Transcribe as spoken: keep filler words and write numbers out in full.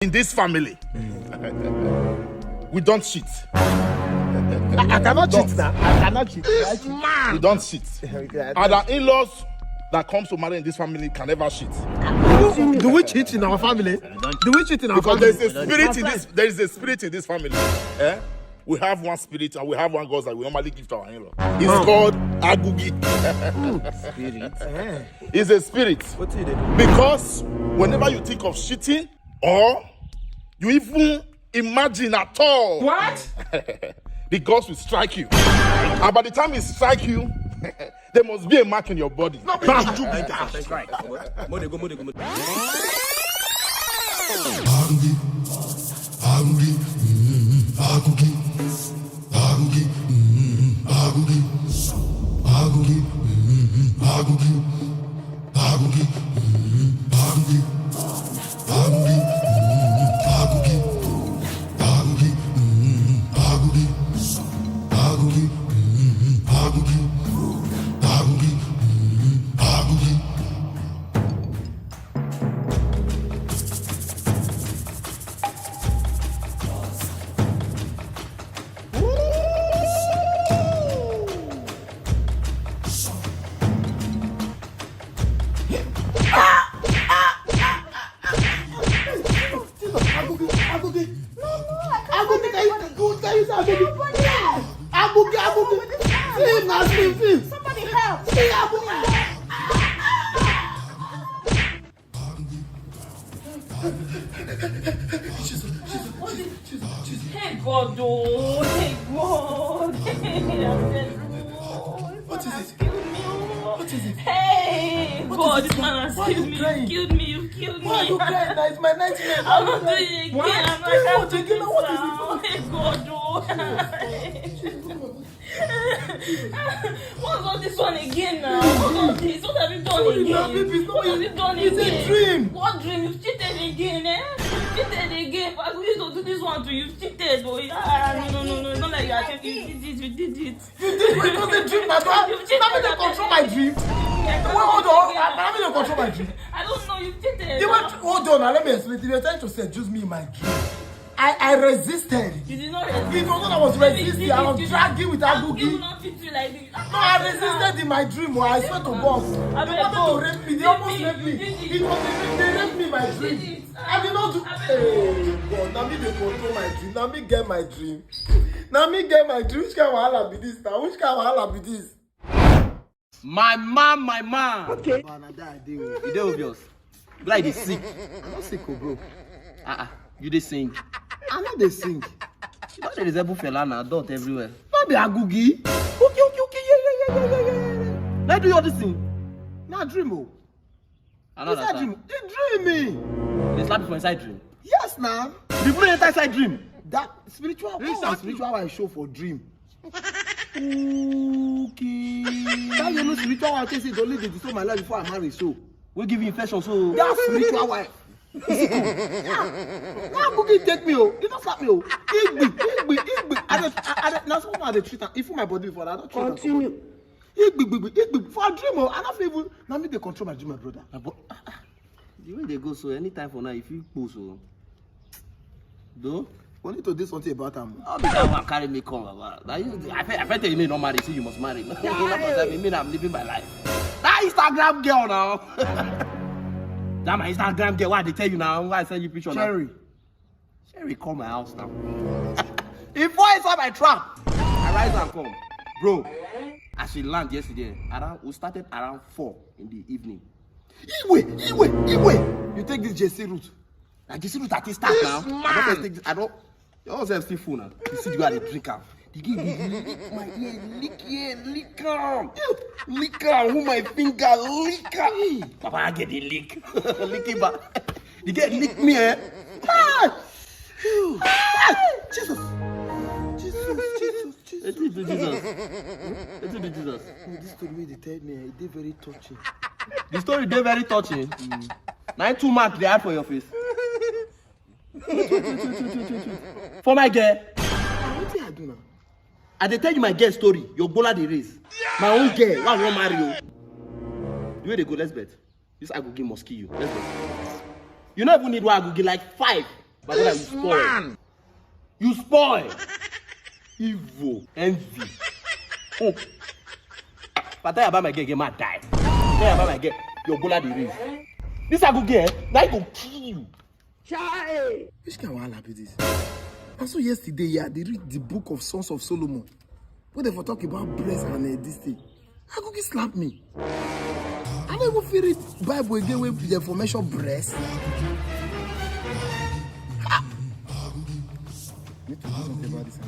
in this family, we don't cheat. I, I cannot cheat now. I cannot cheat. This man. We don't cheat. And our in-laws that comes to marry in this family can never cheat. Do, do we cheat in our family? Do we cheat in our Because family? There's a spirit in this. There is a spirit in this family. Eh? We have one spirit and we have one God that we normally give to our in-law. It's called Agugi. Spirit. Eh. It's a spirit. What is it? Because whenever you think of cheating or you even imagine at all, what? The gods will strike you. And by the time he strike you, there must be a mark in your body. No be juju be that. That's right. More dey go, more dey go, more dey go. Agugi, Agugi, mm, Agugi, Agugi, mm, Agugi, Agugi, mm, Agugi, Agugi, mm, Agugi, Agugi, mm, Agugi, Agugi, mm, Agugi, Agugi, mm, Agugi, Agugi, mm, Agugi. Agugi, Agugi. Agugi, can you, can you say Agugi? Agugi, Agugi. Film na film, film. Somebody help. See Agugi. Jesus, Jesus, Jesus, Jesus, Jesus. Hey God, oh, hey God. Hey, abeg, oh, this man has killed me, oh. What is it? What is it? Hey God, this man has killed me. You've killed me, you've killed me. Why are you crying? That is my nightmare. I'm not doing it again. What? I'm not doing it again. What is it? Hey God, oh. What's all this one again now? What's all this? What have you done again? What have you done again? It's a dream. What dream? You've cheated again, eh? You've cheated again. If I used to do this one to you, you've cheated. Oh, yeah. No, no, no, no. It's not like you are cheating. You did it. You did it. You did it. It was a dream. That's why. You've cheated. Now me dey control my dream. Wait, hold on. Now me dey control my dream. I don't know. You've cheated. You went, hold on. Now let me explain. You were trying to seduce me in my dream. I, I resisted. You did not resist. It was when I was resisting. I was dragging with Agugi. Agugi will not treat you like this. No, I resisted in my dream. Oh, I swear to God. They wanted to rape me. They almost raped me. It was a rape. They raped me in my dream. I did not do. Hey, God, now me dey control my dream. Now me get my dream. Now me get my dream. Which kind of wahala be this now? Which kind of wahala be this? My man, my man. Okay. But na that I dey o. E dey obvious. Be like dey sick. I no sick o, bro. Ah ah, you dey sing. I no dey sing. You don dey resemble Fela na, dot everywhere. No be Agugi. Uki, uki, uki, yeah, yeah, yeah. Na do you all this thing? Na dream o. Another time. Inside dream. He dream me. They slap you for inside dream. Yes, na. The people enter inside dream. That spiritual, what spiritual I show for dream? Okay. That you know spiritual wife say dey only dey disturb my life before I marry so. We give you infection so. That spiritual wife. Now Agugi take me o. He don slap me o. Igbi, igbi, igbi. I dey, I, I dey, na so I dey treat am. If my body before, I don treat am. Continue. Igbi, igbi, igbi, igbi. For a dream o, I no fit even. Na me dey control my dream, my brother. My bro, ah, ah. The way they go so, anytime for now, if you post o. Though, we need to do something about am. All the time one carry me come, baba. Now you, I fit, I fit tell you me no marry, say you must marry. No, no, no, no, me, I'm living my life. That Instagram girl now. That my Instagram girl, why they tell you now? Why I send you picture now? Cherry. Sherry come my house now. He fall inside my trap. I rise and come. Bro, as she land yesterday, around, we started around four in the evening. Iwe, Iwe, Iwe. You take this J C route. Na J C route I take start now. I don't take this, I don't. Your own self still full now. You see the way I dey drink am. The girl dey lick my ear, lick ear, lick am. Lick am with my finger, lick am. Papa, I get the lick. Lick it back. The girl lick me, eh? Ah! Phew. Ah! Jesus. Jesus, Jesus, Jesus. Wetin do Jesus? Wetin do Jesus? No, this story wey dey tell me, eh, e dey very touching. The story dey very touching. Mm. Na two mark dey hide for your face. Wait, wait, wait. For my girl. Ah, wetin I do now? I dey tell you my girl story. Your gbola dey raise. My own girl, why I wan marry you? The way they go, let's bet. This Agugi must kill you. Let's bet. You no even need one Agugi, like five. My brother, you spoil. You spoil. Evil, envy. Oh. But tell you about my girl, get mad die. Tell you about my girl, your bola dey raise. This I go get, now I go kill you. Which kind of wahala be this? And so yesterday, yeah, they read the book of Sons of Solomon. Where they for talk about breast and uh, this thing. I go get slap me. I don't even feel read Bible again with the information breast. Ah! Need to do something about this.